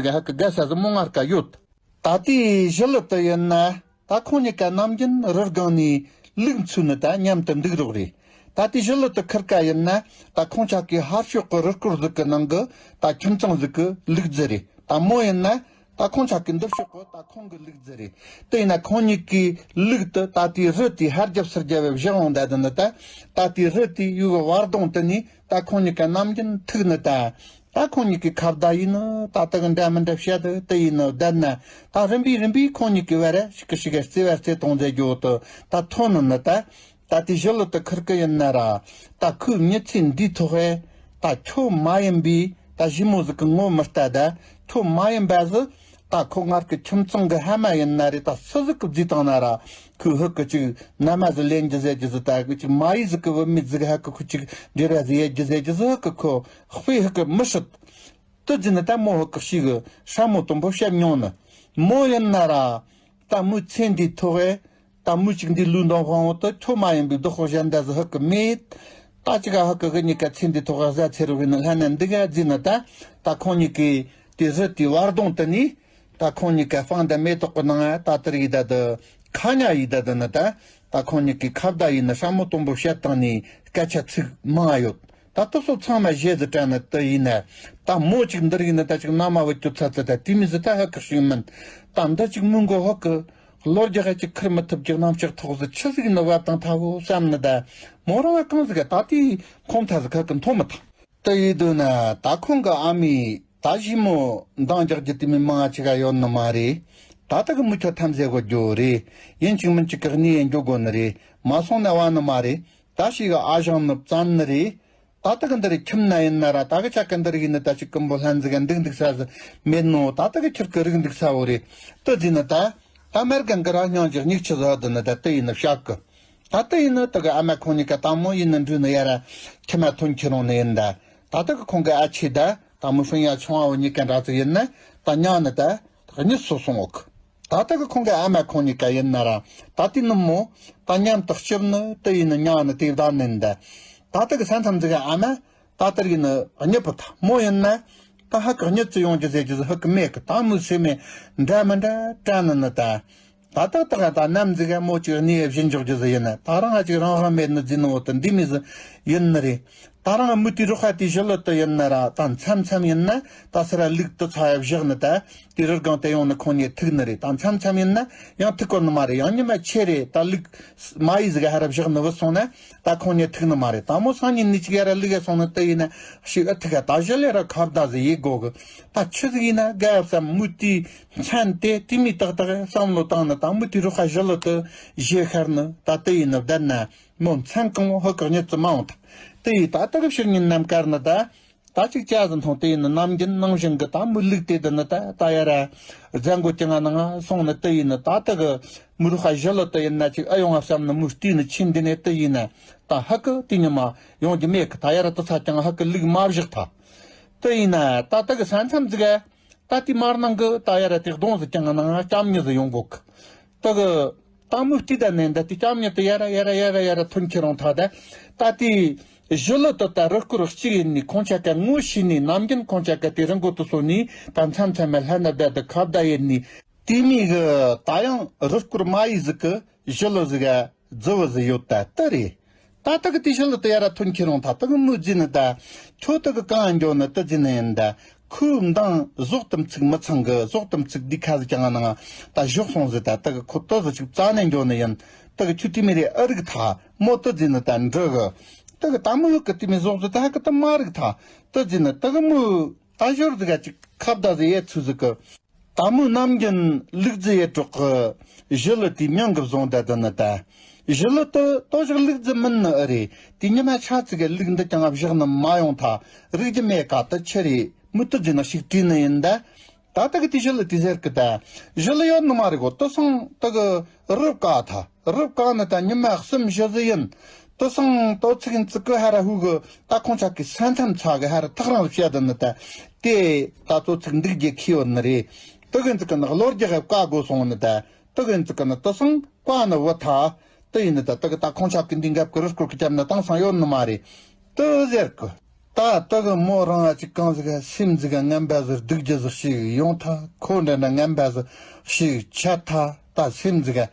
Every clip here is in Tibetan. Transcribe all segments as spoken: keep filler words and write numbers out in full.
ག་ཧ་གི་དགའ་ས་ཟིག་མོ་ང་དཀའ་ཡོད། ད་ལྟའི་ཞི་ལི་དུ་ཡིན་ན་ད་ཁོང་གཉིས་ཀ་ནམ་རྒྱུན་རི་སྒང་ནས་ལུག་འཚོས་ནི་ད་མཉམ་དུ་འདུག་རོགས་རེད། ད་ལྟའི་ཞི་ལི་དུ་ཁུར་ཀ་ཡིན་ན་ད་ཁོང་ཅག་གི་ཧར་ཕྱོགས་གི་རི་སྐོར་ཟིག་གི་ནང་གི་ད་ཁྱིམ་ཚང་ཟིག་གི་ལུག་རྫི་རེད། ད་མོ་ཡིན་ན་ད་ཁོང་ཅག་གི་འདི་ཕྱོགས་གི་ད་ཁོང་གི་ལུག་རྫི་རེད། དེ་ཡིན་ན་ཁོང་གཉིས་ཀའི་ལུག་དེ་ད་ལྟའི་རི་དེའི་ཧར་རྒྱབ་ཚུར་རྒྱབ་བཞག་འོང་ད་དེ་ནི་ད་ད་ལྟའི་རི་དེའི་ཡུལ་གི་བར་གདོང་དེ་ནས་ད་ཁོང་གཉིས་ཀ་ནམ་རྒྱུན་ཐུག་ནི་ད། ད་ཁོང་གཉིས་ཀྱི་ཁ་བརྡ་ཡིན་ནི་ད་ལྟ་གི་འདྲ་མི་འདྲ་བཤད་དུ་དེ་ཡིན་ནི་བསྡད་ན། ད་རིམ་པས་རིམ་པས་ཁོང་གཉིས་ཀྱི་བར་ཞིག་གི་ཞིག་ག་རྩེ་བ་རྩེ་གཏོང་མཛད་རྒྱུ་དུ་ད་ཐོན་ནི་ནི་ད། ད་དེ་ཞི་ལི་དུ་ཁུར་གི་ཡིན་ན་ར། ད་ཁོའི་མྱི་ཚེ་འདིའི་ཐོག་ཨེ། ད་ཁྱོད་མ་ཡིན་པའི་ད་ཞི་མོ་ཟིག་གི་ངོ་མི་ལྟ་ད། ཁྱོད་མ་ཡིན་པ་ཟིག་ད་ཁོ་ངར་གི་ཁྱིམ་ཚང་གི་ཧ་མ་ཡིན་ན་རེད། ད་སུ་ཟིག་གི་བརྫིས་བཏང་ན་ར། ཁོས་ཧུ་གི་ཅིག་མནའ་མ་ཟིག་ལེན་རྒྱུ་ཟེར་རྒྱུ་ཟིག་ད་ཅིག་མ་ཡིས་ཟིག་གི་བུད་མེད་ཟིག་ཧ་གི་ཁོ་ཅིག་འབྲེལ་བ་ཟིག་ཡེད་རྒྱུ་ཟེར་རྒྱུ་ཟིག་ཧུ་གི་ཁོ་དཔེ་ཧུ་གི་མི་སྲིད། དེ་ཟིན་ནི་ད་མོ་ཧུ་གི་ཤི་གི་ཧྲ་མོ་དུམ་བུ་བཤད་མྱོང་ནི། མོ་ཡིན་ན་ར། ད་མོའི་ཚེ་འདིའི་ཐོག་ཨེ། ད་མོ་ཅིག་འདི་ལུས་འདང་དབང་བོ་དུ་ཁྱོད་མ་ཡིན་པའི་བདག་པོ་གཞན་དག་ཟིག་ཧུ་གི་མེད། ད་ཅིག་ཧུ་གི་གི་གཉིས་ཀ་ཚེ་འདིའི་ཐོག་གཟའ་ཚེ་རུ་བའི་ནི་ལྷན་ན་འདི་ག་ཟིན་ནི་ད། ད་ཁོང་གཉིས་ཀའི་དེ་རི་དེའི་བར་གདོང་དུ་ནི། ད་ཁོང་གཉིས་ཀ་སྤང་དང་མེ་ཏོག་གི་ནང་ད་དེར་ཡིད་ད་དུ་ཁ་ཉ་ཡིད་ད་དུ་ནི་ད། ད་ཁོང་གཉིས་ཀའི་ཁ་བརྡ་ཡིན་ནི་ཧྲ་མོ་དུམ་བུ་བཤད་སྟངས་ནི་སྐད་ཆ་ཚིག་མང་ང་ཡོད། ད་དུ་སོ་ཚང་མ་བཞེས་ཟི་དྲན་ནི་དུ་ཡིན་ན། ད་མོ་ཅིག་འདིར་ཡིན་ནི་ད་ཅིག་མནའ་མ་བུ་ཅུ་ཚ་ཚ་ད་དེ་མི་ཟི་ད་ཧ་གི་ཞིག་མིན། ད་འདི་ཅིག་མི་མགོ་ཧོ་གི་གློ་རྒྱག་ཅིག་ཁུར་མི་ཐུབ་ཀྱི་གནམ་ལྕགས་ཐོག་ཟི་ཆི་ཟིག་ནི་བབ་དང་ཐ་བོ་བསམ་ནི་ད། མོ་རང་ལ་གང་ཟིག་ག་ད་དེའི་ཁོང་ཐ་ཟི་ཁ་གི་མཐོང་མི་ཐང་། དེ་ཡིན་དུས་ན་ད་ཁོང་གི་ཨ་མས་ད་ཞི་མོ་འདང་རྒྱག་རྒྱུ་དེ་མི་མང་ང་ཅི་ག་ཡོད་ནི་མ་རེད། ད་ལྟ་གི་མི་ཁྱོད་ཐམས་ཅད་གོ་རྒྱུ་རེད། ཡིན་གཅིག་མིན་གཅིག་གི་གནས་ཡིན་འགྱོ་དགོ་ནི་རེད། མ་སོང་ན་བ་ནི་མ་རེད། ད་ཞིག་གི་ཨ་ཞང་ནི་བཙན་ནི་རེད། ད་ལྟ་གི་འདི་རེད་ཁྱིམ་ན་ཡིན་ན་ར་ད་གི་ཆ་གི་འདི་རེད་ཡིན་ནི་ད་ཅིག་ཀུན་པོ་ལྷན་ཟིག་ག་འདུག་འདུག་ས་ཟི་མེད་ནོ། ད་ལྟ་གི་ཁྱིར་གི་རིག་འདུག་ས་བོ་རེད། དེ་ཟིན་ནི་ད། ད་མར་གང་གི་ར་སྙིང་རྗེ་སྙིགས་ཆི་ཟ་དུ་ནི་ད་དེ་ཡིན་ནི་བཤད་གི། ད་ལྟ་ཡིན་ནི་དེ་གི་ཨ་མ་ཁོང་གཉིས་ཀ་དང་མོ་ཡིན་ནི་འགྲུལ་ནི་ཡ་ར་ཁྱི་མ་ཐོན་ཁྱི་རོང་ནི་ཡིན་ད། ད་ལྟ་གི་ཁོང་གི་ཨ་ཆེ་ད་དང་མོ་ཧྲུན་ཡ་ཆུང་བ་བོ་གཉིས་ཀ་འདྲ་ཚིག་ཡིན་ན་ད་ཉང་ནི་ད་གཉིས་སུ་སོང་འོག་ད་ལྟ་གི་ཁོང་གི་ཨ་མ་ཁོང་གཉིས་ཀ་ཡིན་ན་ར་ད་ལྟའི་ནུབ་མོ་ད་མཉམ་དུ་སྐྱིབས་ནི་དེ་ཡིན་ནི་ཉང་ནི་དེ་བདག་ནི་ཡིན་ད། ད་ལྟ་གི་ས་མཚམས་ཟིག་གི་ཨ་མ་ད་ལྟར་ཡིན་ནི་གཉིད་པོ་ད་མོ་ཡིན་ན་ད་ཧ་གི་གཉིད་ཙི་ཡོང་རྒྱུ་ཟེར་རྒྱུ་ཟིག་ཧ་གི་མེད་གི། ད་མོའི་སེམས་མེད་འདྲ་མི་འདྲ་དྲན་ནི་ནི་ད། ད་ལྟ་ད་ག་ད་ནམ་ཟིག་ག་མོ་ཅིག་གནས་བཞིན་འཇོག་རྒྱུ་ཟིག་ཡིན་ན་ད་རང་ང་ཅིག་རང་དབང་མེད་ནི་རྫི་ནི་འོ་དུ་འདི་མི་ཟིག་ཡིན་ནི་རེད། ད་རང་མུ་ཏི་རུ་ཁ་དེ་ཞི་ལི་དུ་ཡིན་ན་ར་ད་མཚམས་མཚམས་ཡིན་ན་ད་སི་ར་ལུག་དུ་ཚ་ཡ་བཞག་ནི་ད་དེ་རི་སྒང་དེ་ཡོང་ནི་ཁོང་ཉིད་ཐུག་ནི་རེད། ད་མཚམས་མཚམས་ཡིན་ན་ཡང་ཐུག་གོ་ནི་མ་རེད། ཡང་ཉི་མ་ཆེ་རེད་ད་ལུག་མ་ཡི་ཟིག་ཧ་ར་བཞག་ནི་བུད་སོང་ན་ད་ཁོང་ཉིད་ཐུག་ནི་མ་རེད། ད་མོ་སང་ཉིན་ནི་ཅིག་ཡ་ར་ལུག་ཡ་སོང་ནི་དུ་ཡིན་ན་ཞིག་ཨ་ཐུག་ག་ད་ཞི་ལི་ར་ཁ་བརྡ་ཟིག་ཡེ་དགོ་གི། ད་ཆི་ཟིག་ཡིན་ན་དགའ་བསམ་མུ་ཏི་མཚན་དེ་དེ་མི་ཏག་ཏག་བསམ་བློ་བཏང་ནི་ད་མུ་ཏི་རུ་ཁ་ཞི་ལི་དུ་བཞེས་ཤར་ནི་ད་དེ་ཡིན་ནི་བསྡད་ན་མོ་མཚན་གང་བོ་ཧུ་གི་གཉིད་ཙི་མ་འོང་ད། དེ་ཡི་ད་ལྟ་གི་ཕྱིར་ཉིན་ནམ་དཀར་ནི་ད། ད་ཅིག་ཅག་ཟིན་ཐོང་དེ་ཡིན་ནི་ནམ་རྒྱུན་ནང་བཞིན་གི་ད་མུ་ལུག་དེ་དུ་ནི་ད་ད་ཡ་ར་རྫ་མགོ་ཅི་ང་ནང་སོང་ནི་དེ་ཡིན་ནི་ད་ལྟ་གི་མུ་རུ་ཁ་ཞི་ལི་དུ་ཡིན་ན་ཅིག་ཨ་ཡོང་ང་བསམ་ནི་མུ་སྟེ་ནི་ཕྱིན་འདི་ནས་དེ་ཡིན་ན་ད་ཧུ་གི་དེ་ཉི་མ་ཡོང་རྒྱུ་མེད་གི། ད་ཡ་ར་དུ་ཚ་ཀྱང་ཧུ་གི་ལུག་མ་བཞག་ད། དེ་ཡིན་ན་ད་ལྟ་གི་ས་མཚམས་ཟིག་ག་ད་དེ་མར་ནང་གི་ད་ཡ་ར་དེ་གདོང་ཟིག་ཀྱང་ནང་སྐྱམ་ཉི་ཟིག་ཡོང་གོ་གི། ད་གི་ད་མུ་སྟེ་ད་ནས་ད་དེ་སྐྱམ་ཉི་དེ་ཡ་ར་ཡ་ར་ཡ་ར་ཡ་ར་ཐོན་ཁྱེར་རུང་ད་ད་ད་དེ་ཞི་ལི་དུ་ད་རི་སྐོར་གཅིག་ཡིན་ནི་ཁོང་ཆ་ཀ་ངོ་ཤེས་ནི་ནམ་རྒྱུན་ཁོང་ཆ་ཀ་དེ་རི་མགོ་དུ་སོང་ནི་ད་མཚམས་མཚམས་མ་ལྷ་ན་བསྡད་དུ་ཁ་བརྡ་ཡིན་ནི་དེ་མི་གི་ད་ཡང་རི་སྐོར་མ་ཡི་ཟིག་གི་ཞི་ལི་ཟིག་ག་རྫི་བུ་ཟིག་ཡོད་ད་ད་རེད། ད་ལྟ་གི་དེ་ཤ་ལ་དུ་ཡ་ར་ཐོན་ཁྱེར་རུང་ད་ལྟ་གི་མུ་རྫི་ནི་ད། ཁྱོད་ལྟ་གི་གང་འགྱོ་ནི་དུ་རྫི་ནི་ཡིན་ད། ཁོའི་མདང་ཟོག་དམ་ཚིག་མི་ཚང་གི་ཟོག་དམ་ཚིག་འདི་ཁ་ཟི་ཀྱང་ནང་ད་ཞོག་སོང་ཟི་ད། ལྟ་གི་ཁོ་ལྟ་ཟི་ཅིག་རྩ་ནས་འགྱོ་ནི་ཡིན། ལྟ་གི་ཁྱོད་དེ་མི་རེ་ཨ་རིག་ཐ་མོ་དུ་རྫི་ནི་ད་འདྲི་གི། ལྟ་གི་ད་མོ་ཡོད་གི་དེ་མི་ཟོག་ཟི་ད་ཧ་གི་ད་མ་རིག་ཐ་དུ་རྫི་ནི་ལྟ་གི་མོ་ད་ཞོར་ཟི་ག་ཅིག་ཁ་བརྡ་ཟི་ཡེ་ཚུ་ཟི་གི། ད་མོའི་ནམ་རྒྱུན་ལུག་རྫི་ཡེ་གྲོགས་ཀྱི་ཞི་ལི་དེའི་མྱིང་གི་བཟུང་ད་དུ་ནི་ད། ཞི་ལི་དུ་ལྟོ་ཞག་ལུག་རྫི་མིན་ནི་ཨེ་རེད། དེ་ཉི་མ་ཆ་ཙི་གི་ལུག་འདི་ཀྱང་བཞག་ནི་མ་ཡོང་ཐ་རིག་རྒྱུ་མེད་ཀ་དུ་ཆི་རེད་མུ་ཏུ་རྫི་ནག་ཞིག་བྲིས་ནི་ཡིན་ད། ད་ལྟ་གི་དེ་ཞི་ལི་དེ་ཟེར་གི་ད། ཞི་ལི་ཡོད་ནི་མ་རེད་གོ་དུ་སང་དུ་གི་རུབ་ཀ་ཐ། རུབ་ཀ་ནི་ད་ཉི་མ་གསུམ་བཞི་ཟི་ཡིན། དུ་སང་ལྟོ་ཚིག་ཡིན་ཙི་ཀུ་ཧ་ར་ཧུ་གི་ད་ཁོང་ཅག་གི་ས་མཚམས་ཚ་གི་ཧ་ར་ཐག་རང་བཤད་དུ་ནི་ད། དེ་ད་ལྟོ་ཚིག་འདུག་རྒྱུ་ཁི་ཡོད་ནི་རེད། དུ་གི་ཙི་ཀུ་ནི་གློ་རྒྱག་གི་བཀའ་དགོས་སོང་ནི་ད། དུ་གི་ཙི་ཀུ་ནི་དུ་སང་བཀའ་ནི་བུ་ཐ། དུ་ཡིན་ནི་ད་དུ་གི་ད་ཁོང་ཅག་གི་འདི་འགབ་གི་རུ་སྐོར་གི་རྒྱབ་ནི་དང་སང་ཡོད་ནི་མ་རེད། དུ་ཟེར་གི། ད་ལྟ་གི་མོ་རང་ང་ཅིག་གང་ཟིག་ག་སེམས་ཟིག་ག་ངན་པ་ཟིག་སྡུག་རྒྱུ་ཟིག་ཞིག་ཡོང་ཐལ། ཁོ་འདྲ་འདྲ་ངན་པ་ཟིག་ཞིག་ཆད་ཐལ། ད་སེམས་ཟིག་ག་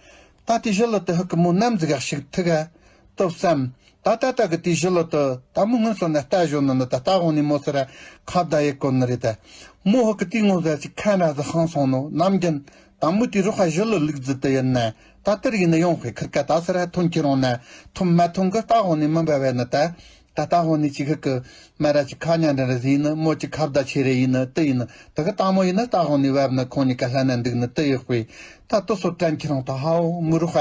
ད་དེ་ཞི་ལི་དེ་ཧི་གི་མོ་ནམ་ཟིག་ག་ཞིག་ཐུག་ག་ཏོབ་བསམ། ད་ད་ད་གི་དེ་ཞི་ལི་དེ་ད་མོ་སྔོན་སོང་ན་ལྟ་ཞོན་ནི་ནི་ད་ལྟ་འོང་ནི་མོ་སི་ར་ཁ་བརྡ་ཡེ་གོ་ནི་རེད། ད་མོ་ཧི་གི་དེ་ངོ་ཟ་ཅིག་ཁ་འདྲ་ཟིག་ཧང་སོང་ནོ་ནམ་རྒྱུན། ད་མོ་དེ་རོགས་ཁ་ཞི་ལི་ལུག་རྫི་དེ་ཡིན་ན་ད་དེར་ཡིན་ན་ཡོང་ཁོས་ཁིར་ཀ་ད་སི་ར་ཐོན་ཁྱེར་འོང་ན་ཐོན་མ་ཐོན་གི་ལྟ་འོང་ནི་མི་འབའ་བས་ནི་ད། ད་ལྟ་ཧོ་ནི་ཅིག་ཧི་ཀི་མ་ར་ཅིག་ཁ་ཉན་ར་ར་ཟིན་ནི་མོ་ཅིག་ཁ་བརྡ་ཆེ་རེ་ཡིན་ནི་དེ་ཡིན་ནི་དེ་གི་ལྟ་མོ་ཡིན་ནི་ལྟ་ཧོ་ནི་བབ་ནི་ཁོང་གཉིས་ཀ་ལྷ་ན་འདུག་ནི་དེ་ཡོད་པས། ད་དུ་སོ་དྲན་ཁྱེར་རང་ད་ཧའོ་མི་རུ་ཧ་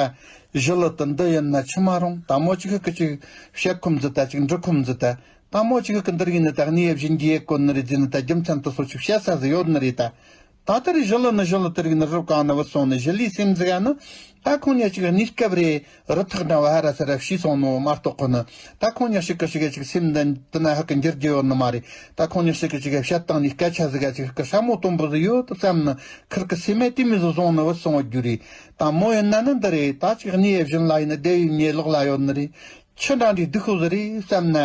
ཞི་ལི་དུ་འདི་ཡིན་ན་ཆི་མ་རུང་། ད་མོ་ཅིག་ཧི་ཀི་ཅིག་བཤད་ཁོམ་ཟི་ད་ཅིག་འབྲི་ཁོམ་ཟི་ད། ད་མོ་ཅིག་ཧི་ཀི་འདིར་ཡིན་ནི་ད་གནས་ཡབ་བཞིན་གྱི་ཡེ་གོ་ནི་རེ་ཟིན་ནི་ད་རྒྱུ་མཚན་དུ་སོ་ཅིག་བཤད་ས་ཟི་ཡོད་ནི་རེད་ད། ད་ལྟ་རེ་ཞི་ལི་ནི་ཞི་ལི་དེ་རིགས་ནི་རུབ་གང་ནི་བུད་སོང་ནི་ཞི་ལིའི་སེམས་ཟིག་ནི། ད་ཁོང་གཉིས་ཅིག་གནས་སྐབས་རེ་རི་ཐག་འདྲ་བ་ཧ་ར་ས་ར་ཤི་སོང་ནོ་མ་གཏོགས་ཁོ་ནི། ད་ཁོང་གཉིས་ཞིག་གི་ཞིག་གི་ཅིག་སེམས་འདི་འདི་ན་ཧ་གི་འགྱུར་རྒྱུ་ཡོད་ནི་མ་རེད། ད་ཁོང་གཉིས་ཞིག་གི་ཅིག་གི་བཤད་སྟངས་ནི་སྐད་ཆ་ཟིག་ག་ཅིག་གི་ཧྲ་མོ་དུམ་བུ་ཟིག་ཡོད་དུ་བསམ་ནི་ཁིར་གི་སེམས་མེད་དེ་མི་ཟིག་བཟུང་ནི་བུད་སོང་བ་རྒྱུ་རེད། ད་མོ་ཡིན་ན་ནི་འདི་རེད། ད་ཅིག་གནས་ཡབ་བཞིན་ལ་ཡིན་ན་སྡེ་ཡི་ཉེ་ལོག་ལ་ཡོད་ནི་རེད། ཆི་འདྲ་འདྲའི་སྡུག་ཤོས་ཟིག་རེད་བསམ་ན།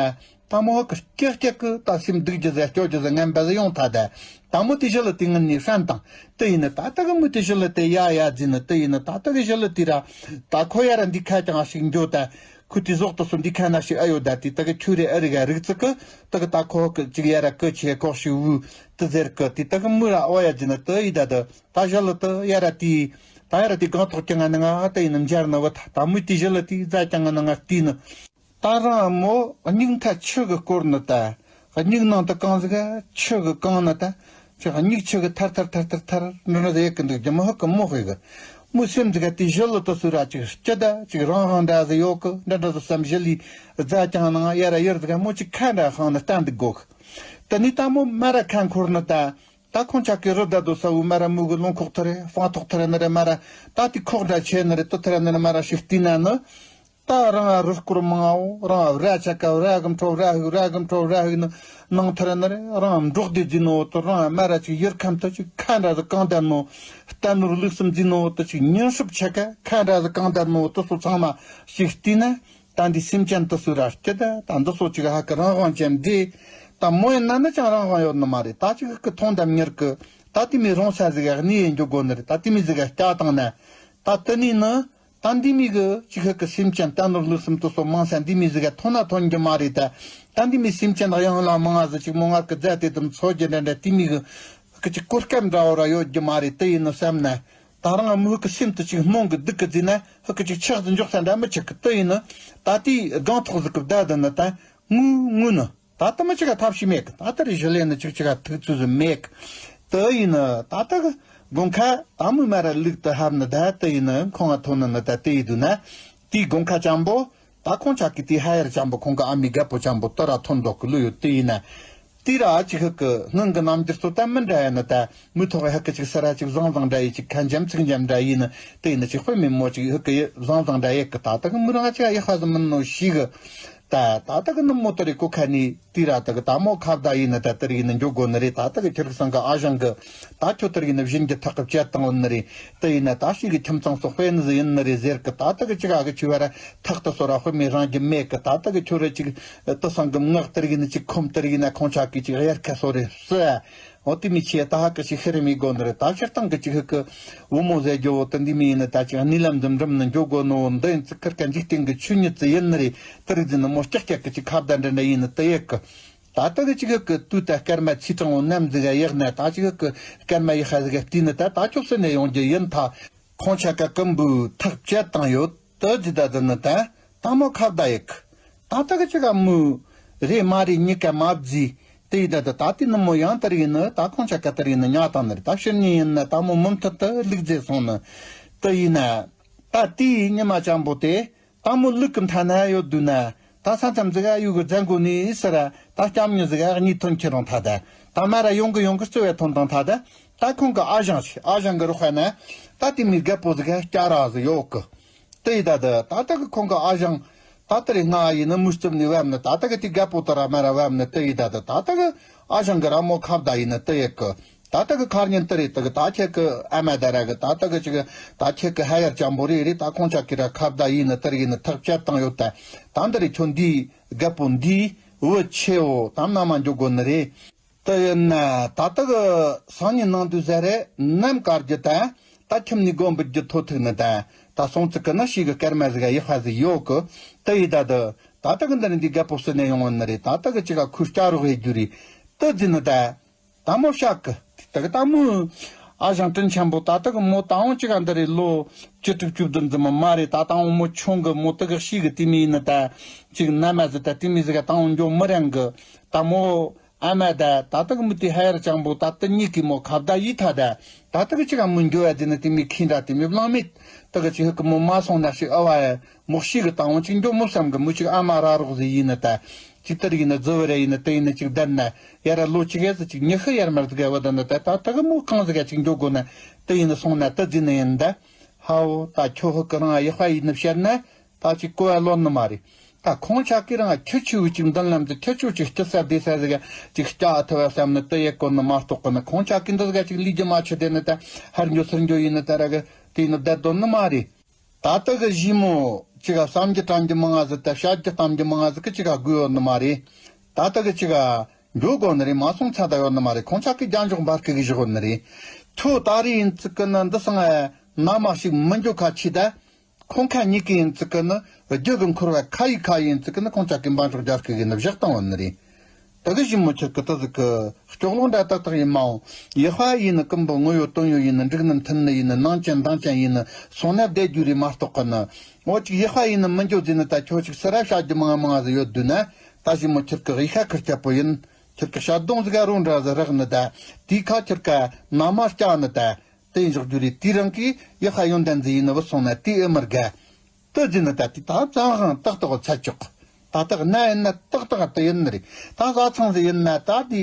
ད་མོ་ཧ་གི་སྐྱག་སྐྱག་གི་ད་སེམས་སྡུག་རྒྱུ་ཟེར་སྐྱོ་རྒྱུ་ཟེར་ངན་པ་ཟིག་ཡོང་ཐལ། ད་ད་མོ་དེ་ཞི་ལི་དེ་ངན་ནི་ཧྲན་དང་དེ་ཡིན་ནི་ད་ད་གི་མོ་དེ་ཞི་ལི་དེ་ཡ་ཡ་ཟིན་ནི་དེ་ཡིན་ནི་ད་ད་གི་ཞི་ལི་དེ་ར་ད་ཁོ་ཡ་ར་འདི་ཁ་ཀྱང་ཞིག་འགྱོ་ད་ཁོ་དེ་ཟོག་ཏུ་སོ་འདི་ཁ་ན་ཞིག་ཨ་ཡོད་ད་དེ་ད་གི་ཁྱོད་རེ་ཨ་རི་ག་རིག་ཙི་གི་ད་གི་ད་ཁོ་ཧ་གི་ཅིག་ཡ་ར་ཀི་ཆེ་ཁོག་ཞིག་བུ་དེ་ཟེར་གི་དེ་ད་གི་མོ་ར་ཨོ་ཡ་ཟིན་ནི་དེ་ཡི་ད་དེ་ད་ཞི་ལི་དེ་ཡ་ར་དེ་ད་ཡ་ར་དེ་གང་ཐོག་ཀྱང་ང་ནི་ང་ཨ་དེ་ཡིན་ནི་འཇར་ནི་བུ་ད་ད་མོ་དེ་ཞི་ལི་དེ་ཛ་ཀྱང་ང་ནི་ང་བལྟས་ནི། ད་རང་མོ་སྙིགས་མཐའ་ཆུ་གི་བསྐོར་ནི་ད། སྙིགས་ནང་དུ་གང་ཟིག་ཆུ་གི་གང་ནི་ད། ཅི་སྙིགས་ཆུ་གི་ཐར་ཐར་ཐར་ཐར་ཐར་འདྲི་ན་ཟེར་གི་འདུག་རྒྱུ་མོ་ཧ་གི་མོ་ཧི་གི། མོ་སེམས་ཟིག་དེ་ཞི་ལི་དུ་སུ་ར་ཅིག་སྐྱི་ད་ཅིག་རང་རང་འདྲ་ཟིག་ཡོད་གི་འདྲ་འདྲ་ཟིག་བསམ་ཞི་ལི་རྫ་ཅང་ནང་ཡ་ར་ཡར་ཟིག་མོ་ཅིག་ཁ་འདྲ་ཧང་ནི་ལྟ་འདུག་གོ་གི། དེ་ནི་ད་མོ་མ་ར་ཁ་འཁོར་ནི་ད། ད་ཁོང་ཅག་གི་རི་ད་དུ་ས་བུ་མ་ར་མུ་གི་ལུང་ཁོག་ཐུ་རེ་སྤང་ཐོག་ཐུ་རེ་ནི་རེ་མ་ར་ད་དེ་ཁོག་འདྲ་ཆེ་ནི་རེ་དུ་ཐུ་རེ་ནི་རེ་མ་ར་ཞིག་བལྟས་ན་ནི། ད་རང་རུ་སྐོར་མང་ཨོ་རང་ར་ཆ་ཀ་ར་གམ་ཁྲོ་ར་ཧུ་ར་གམ་ཁྲོ་ར་ཧུ་ནི་ནང་ཐུ་རེ་ནི་རེ་རང་འབྲོག་སྡེ་འཛིན་ནོ་དུ་རང་མ་ར་ཅིག་ཡུར་ཁམ་དུ་ཅིག་ཁ་འདྲ་ཟིག་གང་ལྡན་ནོ་རྟ་ནོར་ལུག་གསུམ་འཛིན་ནོ་དུ་ཅིག་ཉིན་སྲུབ་ཆ་ཀ་ཁ་འདྲ་ཟིག་གང་ལྡན་ནོ་དུ་སོ་ཚང་མ་ཞིག་བལྟས་ན། ད་འདི་སེམས་ཅན་དུ་སུ་ར་སྐྱིད་ད་ད་འདི་སོ་ཅིག་ཧ་ཀི་རང་དབང་ཅན་འདི་ད་མོ་ཡིན་ན་ནི་ཅང་རང་དབང་ཡོད་ནི་མ་རེད། ད་ཅིག་ཧ་ཀི་ཐོང་དམ་མྱུར་གི་ད་དེ་མི་རོང་ས་ཟིག་ག་གནས་ཡིན་འཇུག་དགོ་ནི་རེད། ད་དེ་མི་ཟིག་ག་སྐྱ་བཏང་ན་ད་དེ་ནི་ནི་ད་འདི་མི་གི་ཅིག་ཧ་ཀི་སེམས་ཅན་ད་ནོར་ལུག་གསུམ་དུ་སོ་མང་ས་འདི་མི་ཟིག་ག་ཐོན་ན་ཐོན་རྒྱུ་མ་རེད། ད་ད་འདི་མི་སེམས་ཅན་གཡང་ལ་མང་ང་ཟིག་ཅིག་མོ་ང་གི་རྫ་དེ་དུམ་ཚོ་རྒྱུ་འདྲ་འདྲ་དེ་མི་གི་ཧ་ཀི་ཅིག་གོ་སྐབས་འདྲ་བོ་ར་ཡོད་རྒྱུ་མ་རེད། དེ་ཡིན་ནི་བསམ་ན། ད་རང་མོ་ཧ་ཀི་སེམས་དུ་ཅིག་རྨོངས་གི་སྡུག་གི་བརྫིས་ན་ཧ་ཀི་ཅིག་ཆགས་སུ་འཇོག་ས་འདྲ་མི་ཆགས་གི་དུ་ཡིན་ནི། ད་ལྟའི་སྒང་ཐོག་ཟིག་གི་བརྡ་དུ་ནི་ད་ངུ་ངུ་ནི་ད་ལྟ་མི་ཅིག་ག་ཐབས་ཤེས་མེད་གི། ད་ལྟ་རེ་ཞི་ལས་ནི་ཅིག་ཅིག་ག་ཐུག་ཚུལ་ཟིག་མེད་གི། དུ་ཡིན་ནི་ད་ལྟ་གི་དགོང་ཁ་ད་མོ་མ་ར་ལུག་ཏུ་ཧབ་ནི་ད་དུ་ཡིན་ནི་ཁོང་ང་ཐོན་ནི་ནི་ད་དུ་ཡི་དུ་ན་དེའི་དགོང་ཁ་ཅམ་པོ། ད་ཁོང་ཅག་གི་དེའི་ཧ་ཡར་ཅམ་པོ་ཁོང་གི་ཨ་མའི་རྒད་པོ་ཅམ་པོ་དུ་ར་ཐོན་འདུག་གི་ལུ་ཡོད་དེ་ཡིན་ན། དེ་ར་ཅིག་ཧ་གི་སྔོན་གི་རྣམ་འགྱུར་ཚོ་ད་མི་འདྲ་ཡ་ནི་ད་མི་ཐོག་ཧ་གི་ཅིག་ས་ར་ཅིག་བཟང་བཟང་འདྲ་ཡི་ཅིག་ཁ་འཇམ་ཚིག་འཇམ་འདྲ་ཡིན་ནི་དེ་ཡིན་ན་ཅིག་དཔེ་མི་མོ་ཅིག་ཧ་གི་བཟང་བཟང་འདྲ་ཡི་གི་ད་ད་གི་མི་རང་ཅིག་ཡག་ཧ་ཟི་མིན་ནོ་ཞིག་གི་ད་ད་ད་གི་ནི་མོ་དུ་རེ་ཀོ་ཁ་ནི་དེ་ར་ད་གི་ད་མོ་ཁ་བརྡ་ཡིན་ནི་ད་དེ་རིགས་ནི་འཇོག་དགོ་ནི་རེད། ད་ད་གི་ཁྱེད་རིགས་སང་གི་ཨ་ཞང་གི་ད་ཁྱོད་དེ་རིགས་ནི་བཞིན་གྱི་ཐག་གི་བཅད་བཏང་ཡོད་ནི་རེད། དེ་ཡིན་ན་ད་ཞིག་གི་ཁྱིམ་ཚང་སོགས་དཔེ་ནི་ཟི་ཡིན་ནི་རེད་ཟེར་གི་ད་ད་གི་ཅིག་ཨ་གི་ཆུ་བ་ར་ཐག་ཏུ་སོ་ར་དཔེ་མི་རང་གི་མེད་གི། ད་ད་གི་ཁྱོད་ར་ཅིག་ཏུ་སང་གི་ངག་དེ་རིགས་ནི་ཅིག་ཁོམ་དེ་རིགས་ན་ཁོང་ཆག་གི་ཅིག་གཡར་ཁ་སོ་རེད་སི། འོ་དེ་མི་ཆེ་ད་ཧ་གི་ཞིག་ཤི་རེ་མི་དགོ་ནི་རེད། ད་སྤྱིར་བཏང་གི་ཅིག་ཧ་གི་བུ་མོ་ཟེར་རྒྱུ་བོ་དེ་འདི་མི་ཡིན་ནི་ད་ཅིག་གནས་ལམ་འཛིན་འགྲིམ་ནི་འཇོག་དགོ་ནོ་འདི་ཡིན་ཙི་ཁིར་ཀ་འཇིག་རྟེན་གི་ཆོས་ཉིད་ཙི་ཡིན་ནི་རེད། དེ་རིགས་ཟིན་ནི་མོ་ཀྱག་ཀྱག་གི་ཅིག་ཁ་བརྡ་འདྲ་འདྲ་ཡིན་ནི་དེ་ཡེད་གི། ད་ལྟ་གི་ཅིག་གི་དུས་ད་སྐར་མ་ཚེས་གྲངས་བོ་ནམ་ཟིག་ག་ཡག་ན་ད་ཅིག་གི་སྐར་མ་ཡག་ཧ་ཟིག་ག་བལྟས་ནི་ད་ད་ཅོག་སི་ནས་ཡོང་རྒྱུ་ཡིན་ཐ། ཁོང་ཆ་ཀ་ཀུན་པོའི་ཐག་བཅད་བཏང་ཡོད་དུ་ཇི་ད་དུ་ནི་ད་ད་མོ་ཁ་བརྡ་ཡག་གི། ད་ལྟ་གི་ཅིག་ག་མོ་རེ་མ་རེ་གཉིས་ཀ་མ་བརྫིས་དེ་ཡི་ད་ད་ད་དེ་ནི་མོ་ཡང་དེ་རིགས་ནི་ད་ཁོང་ཆ་ཀ་དེ་རིགས་ནི་ཉག་བཏང་ནི་རེད། ད་ཕྱིར་ཉིན་ཡིན་ན་ད་མོ་མུ་མཐུད་དུ་ལུག་རྫས་སོང་ནི་དུ་ཡིན་ན། ད་དེའི་ཉི་མ་ཅམ་པོ་དེ། ད་མོ་ལུག་གི་མཐའ་ན་ཡོད་དུས་ན། ད་ས་མཚམས་ཟིག་ག་ཡུལ་གི་རྫ་མགོ་ནས་ཟེར་ར་ད་སྐྱམ་ཉི་ཟིག་ག་གཉིས་ཐོན་ཁྱེར་རུང་ཐ་ད། ད་མ་ར་ཡོང་གི་ཡོང་གི་རྩི་བའི་ཐོན་དང་ཐ་ད། ད་ཁོང་གི་ཨ་ཞང་ཞིག་ཨ་ཞང་གི་རོགས་ཧ་ན། ད་དེ་མི་རྒད་པོ་ཟིག་ག་སྐྱ་ར་ཟིག་ཡོད་གི། དེ་ཡི་ད་ད་ད་ད་གི་ཁོང་གི་ཨ་ཞང་། ད་ད་རེ་ང་ཡིན་ནི་མུ་རྩིབ་ནི་བབ་ནི་ད་ད་གི་དེ་རྒད་པོ་ད་ར་མ་ར་བབ་ནི་དེ་ཡི་ད་ད་ད་ད་གི་ཨ་ཞང་གི་ར་མོ་ཁ་བརྡ་ཡིན་ནི་དེ་ཡི་གི། ད་ལྟ་གི་ཁ་ཉིན་དེ་རེད། ད་གི་ད་ཁྱེད་ཀི་ཨ་མ་ད་ར་གི་ད་ལྟ་གི་ཅིག་ད་ཁྱེད་ཀི་ཧ་ཡར་ཅམ་པོ་རེད་རེད། ད་ཁོང་ཅག་གི་ར་ཁ་བརྡ་ཡིན་ནི་དེ་རེད་ཡིན་ནི་ཐག་བཅད་བཏང་ཡོད། ད་ད་འདི་རེད་ཁྱོད་འདིའི་རྒད་པོ་འདིའི་ བུ་ཆེའོ་དམ་ན་མ་འཇོག་དགོ་ནི་རེད། དེ་ཡིན་ན་ད་ལྟ་གི་སང་ཉིན་ནང་དུས་ཟེར་རེད་ནམ་དཀར་རྒྱུ་དང་། ད་ཁྱིམ་ནས་སྒོ་འབུད་རྒྱུ་ཐོ་ཐུག་ནི་དང་། ད་སོང་ཚིག་གི་ནི་ཤི་གི་སྐར་མ་ཟིག་ཡག་པ་ཟིག་ཡོད་གི། དེ་ཡི་ད་དུ་ད་ལྟ་གི་འདི་ནི་འདི་རྒད་པོ་སུ་ནས་ཡོང་བ་ནི་རེད། ད་ལྟ་གི་ཅི་ག་ཁུར་སྐྱ་རོགས་ཡེ་རྒྱུ་རེད། དེ་ཟིན་ནི་དང་། ད་མོ་ཤག་གི་དེ་གི་ད་མོ་ཨ་ཞང་དྲིན་ཆེན་པོ་ད་ལྟ་གི་མོ་ད་འོང་ཅི་ག་འདི་རེད། ལོ་བཅུ་དྲུག་བཅུ་བདུན་ཙམ་མ་རེད། ད་ད་འོང་མོ་ཆུང་གི་མོ་དེ་གི་ཤི་གི་དེ་མི་ཡིན་ནི་ད་ཅིག་ན་མ་ཟི་ད་དེ་མི་ཟི་ག་ད་འོང་འགྱོ་མི་རན་གི། ད་མོ་ཨ་མ་ད་ད་ལྟ་གི་མི་དེ་ཧ་ཡར་ཅང་པོ་ད་ལྟ་གཉིས་ཀྱི་མོ་ཁ་བརྡ་ཡིད་ཐ་ད་ད་ལྟ་གི་ཅི་ག་མོ་འགྱོ་ཡ་དེ་ནི་དེ་མི་ཁྱི་འདྲ་དེ་མི་བླང་མེད། དེ་གི་ཅི་ཧི་གི་མོ་མ་སོང་ན་ཞིག་ཨ་བ་ཡ། མོ་ཤི་གི་དང་བོ་ཅིག་འགྱོ་མོ་བསམ་གི། མོ་ཅིག་ཨ་མ་ར་རོགས་ཟིག་ཡིན་ནི་ད། ཅིག་དེར་ཡིན་ནི་རྫི་བ་རེ་ཡིན་ནི་དེ་ཡིན་ནི་ཅིག་བསྡད་ན་ཡ་ར་ལོ་ཅིག་གེ་ཟི་ཅིག་ཉི་ཤུ་ཡར་མར་ཟིག་ག་བ་ད་ནི་ད་ད་ད་གི་མོ་གང་ཟིག་ག་ཅིག་འགྱོ་དགོ་ན་དེ་ཡིན་ནི་སོང་ན་དེ་ཟིན་ནི་ཡིན་ད། ཧའོ་ད་ཁྱོ་ཧི་གི་རང་ཡག་པ་ཡིན་ནི་བཤད་ན་ད་ཅིག་གོ་བ་ལོན་ནི་མ་རེད། ད་ཁོང་ཆ་གི་རང་ཁྱོ་ཆི་བུ་ཅིག་མདུན་ལམ་དུ་ཁྱོ་ཆི་བུ་ཅིག་སྐྱི་ས་བདེ་ས་ཟིག་ག་ཅིག་སྐྱ་ཨ་ཐུ་བ་བསམ་ནི་དེ་ཡེ་གོ་ནི་མ་གཏོགས་གི་ནི་ཁོང་ཆ་གི་འདི་ཟིག་ག་ཅིག་ལི་རྒྱུ་མ་ཆུ་དེ་ནི་ད་ཧར་འགྱོ་ཚུར་འགྱོ་ཡིན་ནི་ད་ར་གི་དེ་ཡིན་ནི་བསྡད་དོན་ནི་མ་རེད། ད་ལྟ་གི་ཞི་མོ་ཅི་ག་བསམ་རྒྱུ་དྲན་རྒྱུ་མང་ང་ཟིག་ད་བཤད་རྒྱུ་གཏམ་རྒྱུ་མང་ང་ཟིག་གི་ཅི་ག་དགོས་ཡོད་ནི་མ་རེད། ད་ལྟ་གི་ཅི་ག་འགྱོ་དགོ་ནི་རེད། མ་སོང་ཚ་ད་ཡོད་ནི་མ་རེད། ཁོང་ཅག་གི་རྒྱ་འཇོག་འབར་གི་གི་བཞག་ཡོད་ནི་རེད། ཐུ་ད་རེས་ཡིན་ཚིག་གི་ནི་འདི་སང་ཨ་ན་མ་ཞིག་མི་འགྱོ་ཁ་ཆི་ད། ཁོང་ཁ་གཉིས་ཀི་ཡིན་ཚིག་གི་ནི་རྒྱུ་གི་འཁོར་བ་ཁ་ཡི་ཁ་ཡིན་ཚིག་གི་ནི་ཁོང་ཅག་གི་འབའ་འཇོག་རྒྱ་སྐད་གི་ནི་བཞག་བཏང་ཡོད་ནི་རེད། ད་གི་ཞི་མོ་ཁྱེད་ཀྱི་ད་ཟིག་གི་སྐྱོག་ལོང་འདྲ་ཏག་ཏག་ཡིན་མའོ། ཡག་པ་ཡིན་ནི་ཀུན་པོ་ངོ་ཡོད་དོན་ཡོད་ཡིན་ནི་འགྲིག་ནི་མཐུན་ནི་ཡིན་ནི་ནང་ཅན་མདང་ཅན་ཡིན་ནི་སོང་ན་བསྡད་རྒྱུ་རེད་མ་གཏོགས་གི་ནི། འོ་ཅིག་ཡག་པ་ཡིན་ནི་མི་འགྱོ་ཟིན་ནི་ད་ཁྱོད་ཅིག་སི་ར་བྱ་རྒྱུ་མང་མང་ཟིག་ཡོད་དུས་ན་ད་ཞི་མོ་ཁྱེད་ཀྱི་ཡིག་ཤ་ཁུར་ཁྱབ་པོ་ཡིན། ཁྱེད་ཀྱི་ཤ་གདོང་ཟིག་ག་རུང་འདྲ་ཟིག་རག་ནི་ད་དེའི་ཁ་ཁྱེད་ཀ་ན་མ་སྐྱ་ནི་ད་དེ་འཇོག་རྒྱུ་རེད། དེའི་རང་གིས་ཡག་པ་ཡོན་ཏན་ཟིག་ཡིན་ནི་བུད་སོང་ན་དེ་ཨེ་མི་དགའ། དེ་ཟིན་ནི་ད་དེ་ད་ཙང་ཧང་ཏག་ཏག་ཚ་ཆོག་ད་ཏག་ན་ཡིན་ན་ཏག་ཏག་དེ་ཡིན་ནི་རེད། ད་བཟའ་ཚང་ཟིག་ཡིན་ན་ད་དེ་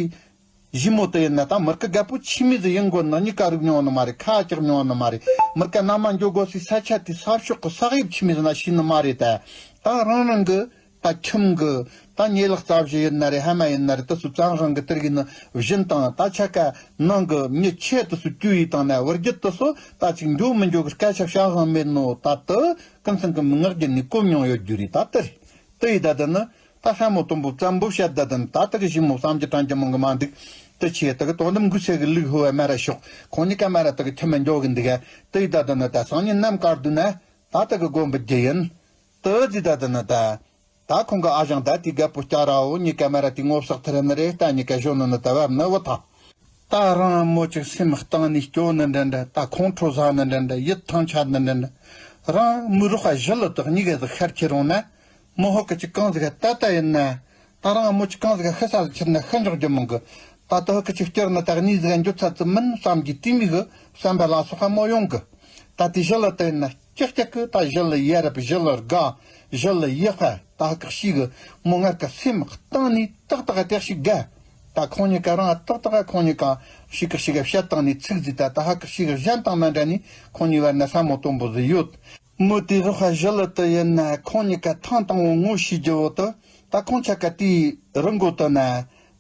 ཞི་མོ་དེ་ཡིན་ན་ད་མི་སྐུ་རྒད་པོ་ཆི་མི་ཟིག་ཡིན་དགོ་ན་གཉིས་ཀ་རིག་མྱོང་ནི་མ་རེད། ཁ་ཅག་མྱོང་ནི་མ་རེད། མི་སྐུ་ན་མ་འགྱོ་དགོ་སའི་ས་ཆ་དེ་ས་ཕྱོགས་གི་ས་དབྱིབས་ཆི་མི་ཟིག་ན་ཤི་ནི་མ་རེད། ད་ད་རང་རང་གི་ད་ཁྱིམ་གི་ད་ཉེ་ལག་རྩ་བཞི་ཡིན་ན་རེད། ཕ་མ་ཡིན་ན་རེད། ད་སུ་ཙང་ཧང་གི་དེར་གི་ནི་བཞིན་དང་ད་ཆ་ཀ་ནང་གི་མྱི་ཆེ་དུ་སུ་བཅུ་ཡི་དང་ན་བར་རྒྱུད་དུ་སུ་ད་ཅིག་འགྱོ་མི་འགྱོ་གི་སྐད་ཆ་བཤད་ཧང་མེད་ནོ། ད་དུ་ཀུན་སེང་གི་མི་ངག་རྒྱུད་ནས་གོ་མྱོང་ཡོད་རྒྱུ་རེད། ད་དེ་རེད། དེ་ཡི་ད་དེ་ནི་ད་ཧྲ་མོ་དུམ་བུ་ཙམ་བུ་བཤད་ད་དེ་ནི་ད་དེ་གི་ཞི་མོ་བསམ་གྱི་དྲན་གྱི་མང་གི་མ་འདུག་དེ་ཆེ་དེ་གི་དོ་དམ་འགུལ་ཚད་གི་ལུག་ཧུ་བ་མ་ར་ཤོག་ཁོང་གཉིས་ཀ་མ་ར་དེ་གི་ཁྱིམ་མི་འགྱོ་གི་འདུག་ག་དེ་ཡི་ད་དེ་ནི་ད་སང་ཉིན་ནམ་དཀར་དུས་ན་ད་དེ་གི་དགོན་པ་རྒྱུ་ཡིན། དེ་ཟི་ད་དེ་ནི་ད། ད་ཁོང་གི་ཨ་ཞང་ད་དེ་རྒད་པོ་སྐྱ་ར་བོ་གཉིས་ཀ་མ་ར་དེ་ངོ་བསགས་ཐུ་ར་ནི་རེད། ད་གཉིས་ཀ་གཞོན་ནུ་ནི་ད་བབ་ནི་བུ་ཐང་། ད་རང་མོ་ཅིག་སེམས་གཏིང་ནས་སྐྱོ་ནི་འདྲ་འདྲ། ད་ཁོང་ཁྲོ་ཟ་ནི་འདྲ་འདྲ། ཡིད་ཐང་ཆད་ནི་འདྲ་འདྲ། རང་མི་རོགས་ཞི་ལི་དག་གཉིས་ཀ་ཟིག་ཤར་ཁྱེར་རུང་ན། མོ་ཧོ་གི་ཅིག་གང་ཟིག་ད་ད་ཡིན་ན། ད་རང་མོ་ཅིག་གང་ཟིག་ཤི་ས་ཟིག་ཁྱེར་ན་ཤི་འཇོག་རྒྱུ་མང་གི། ད་ད་ཧོ་གི་ཅིག་སྐྱུར་ནི་ད་གཉིས་ཟིག་འགྱོ་ཚ་ཙི་མིན་བསམ་གྱི་དེ་མི་གི་བསམ་པ་ལ་སོགས་ཧ་མོ་ཡོང་གི། ད་དེ་ཞི་ལི་ད་ཡིན་ན། ཀྱག་ཀྱག་གི་ད་ཞི་ལི་ཡ་རབས་ཞི་ལི་དགའ། ཞི་ལི་ཡག་པ་ད་ཧ་ཀག་ཤི་གི། མོ་ངར་ཀ་སེམས་གཏིང་ནས་ཏག་ཏག་ཏག་ཤི་དགའ། ད་ཁོང་གཉིས་ཀ་རང་ཏག་ཏག་ཁོང་གཉིས་ཀ་ཤི་ཀག་ཤི་ག་བཤད་སྟངས་ནས་ཚིག་ཟིག་ད་ད་ཧ་ཀག་ཤི་གི་གཞན་དང་མ་འདྲ་ནས་ཁོང་གཉིས་བར་ན་ཧྲ་མོ་དུམ་བུ་ཟིག་ཡོད། མོ་དེ་རོགས་ཞི་ལི་དེ་ཡིན་ན་ཁོང་གཉིས་ཀ་ཐེངས་དང་བོ་ངོ་ཤེས་རྒྱུ་བོ་དེ། ད་ཁོང་ཆ་ཀ་དེའི་རི་མགོ་དེ་ན།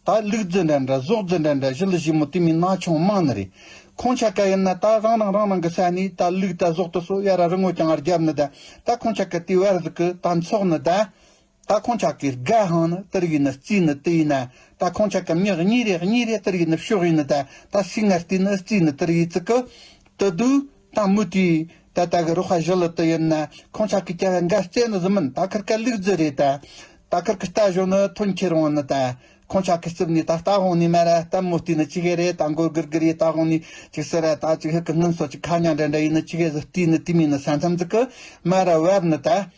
ད་ལུག་རྫི་འདྲ་འདྲ་ཟོག་རྫི་འདྲ་འདྲ་ཞི་ལི་ཞི་མོ་དེ་མོའི་ན་ཆུང་མང་ནི་རེད། ཁོང་ཆ་ཀ་ཡིན་ན་ད་རང་རང་རང་རང་གི་ས་ནས་ད་ལུག་ད་ཟོག་དེ་ཚོ་ཡ་ར་རི་མགོ་ཀྱང་རྒྱབ་ནི་ད། ད་ཁོང་ཆ་ཀ་དེའི་བར་ཟིག་གི་ད་འཚོགས་ནི་ད། ད་ཁོང་ཆ་ཀའི་དགའ་ཧང་ནི་དེར་ཡིན་ནི་རྩིས་ནི་དེ་ཡིན་ན། ད་ཁོང་ཆ་ཀ་མྱི་གཉིས་རེ་གཉིས་རེ་དེར་ཡིན་ནི་ཕྱོགས་ཡིན་ནི་ད། ད་སི་ངར་བལྟས་ནི་རྩིས་ནི་དེར་ཡིན་ཚིག་གི། དེ་དུས་ད་མུ་དེས་ད་ད་གི་རོགས་ཞི་ལི་དེ་ཡིན་ན་ཁོང་ཆ་གི་སྐྱ་བ་འགའ་རྩེ་ནི་ཟི་མིན། ད་ཁིར་ཀ་ལུག་རྫི་རེད་ད། ད་ཁིར་གི་རྟ་ཞོན་ནི་ཐོན་ཁྱེར་འོང་ནི་ད། ཁོང་ཆ་གི་རྩིབ་ནས་ད་རྟ་དབང་ནས་མ་ར་ད་མོ་བལྟས་ནི་ཅི་གེ་རེད། ད་མགོ་སྒུར་སྒུར་ཡེ་རྟ་དབང་ནས་ཅིག་ཟེར་ར་ད་ཅིག་ཧི་གི་སྔུན་སོ་ཅིག་ཁ་ཉ་འདྲ་འདྲ་ཡིན་ནི་ཅི་གེ་ཟི་བལྟས་ནི་དེ་མིན་ནི་ས་མཚམས་ཟིག་གི་མ་ར་བབ་ནི་ད།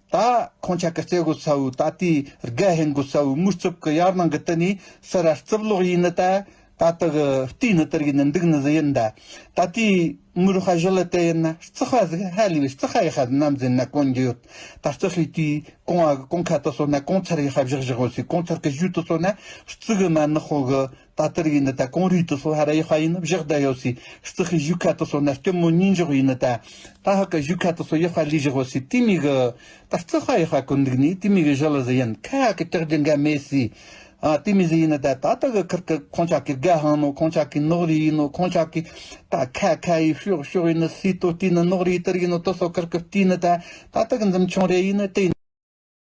ད་ཁོང་ཆ་གི་རྩེ་གོ་ས་བོ་ད་དེའི་དགའ་ཧེན་གོ་ས་བོ་མུ་རྩིབ་གི་ཡར་ནང་གི་དེ་ནས་ས་ར་རྩིབ་ལོག་ཡིན་ནི་ད། ད་ད་གི་བལྟས་ནི་དེར་ཡིན་ནི་འདུག་ནི་ཟི་ཡིན་ད། ད་དེའི་མུ་རུ་ཧ་ཞི་ལི་དེ་ཡིན་ན་རྩི་ཧ་ཟིག་ཧ་ལི་བའི་རྩི་ཧ་ཡི་ཧ་ནམ་ཟིན་ན་གོན་རྒྱུ་ཡོད། ད་རྩི་ཧི་དེའི་གོང་བ་གི་གོང་ཁ་དུ་སོ་ན་གོང་ཚར་ཡི་ཧ་བཞག་བཞག་བོ་སི་གོང་ཚར་གི་བཞུ་དུ་སོ་ན་རྩི་གི་མ་ནི་ཧོ་གི། ད་དེར་ཡིན་ནི་ད་གོང་རིས་དུ་སོ་ཧ་ར་ཡི་ཧ་ཡིན་ནི་བཞག་ད་ཡོད་སི་རྩི་ཧི་བཞུ་ཁ་དུ་སོ་ན་སྐྱི་མོ་གཉིས་འཇོག་ཡིན་ནི་ད། ད་ཧ་གི་བཞུ་ཁ་དུ་སོ་ཡི་ཧ་ལི་བཞག་བོ་སི་དེ་མི་གི། ད་རྩི་ཧ་ཡི་ཧ་གོ་འདུག་ནི་དེ་མི་གི་ཞི་ལི་ཟི་ཡིན་ཁ་ཧ་གི་ཀྱག་རྒྱུ་འགའ་མེད་སི། ཨ་དེ་མི་ཟི་ཡིན་ནི་ད་ད་ད་གི་ཁིར་གི་ཁོང་ཆ་གི་དགའ་ཧང་ནོ། ཁོང་ཆ་གི་ནོག་རི་ཡིན་ནོ། ཁོང་ཆ་གི་ད་ཁ་ཁ་ཡི་ཤོག་ཤོག་ཡིན་ནི་སི་ཏོ་བལྟས་ནི་ནོག་རི་དེར་ཡིན་ནོ་དུ་སོ་ཁིར་གི་བལྟས་ནི་ད། ད་ད་གི་འཛུམ་ཆུང་རེ་ཡིན་ནི་དེ་ཡིན།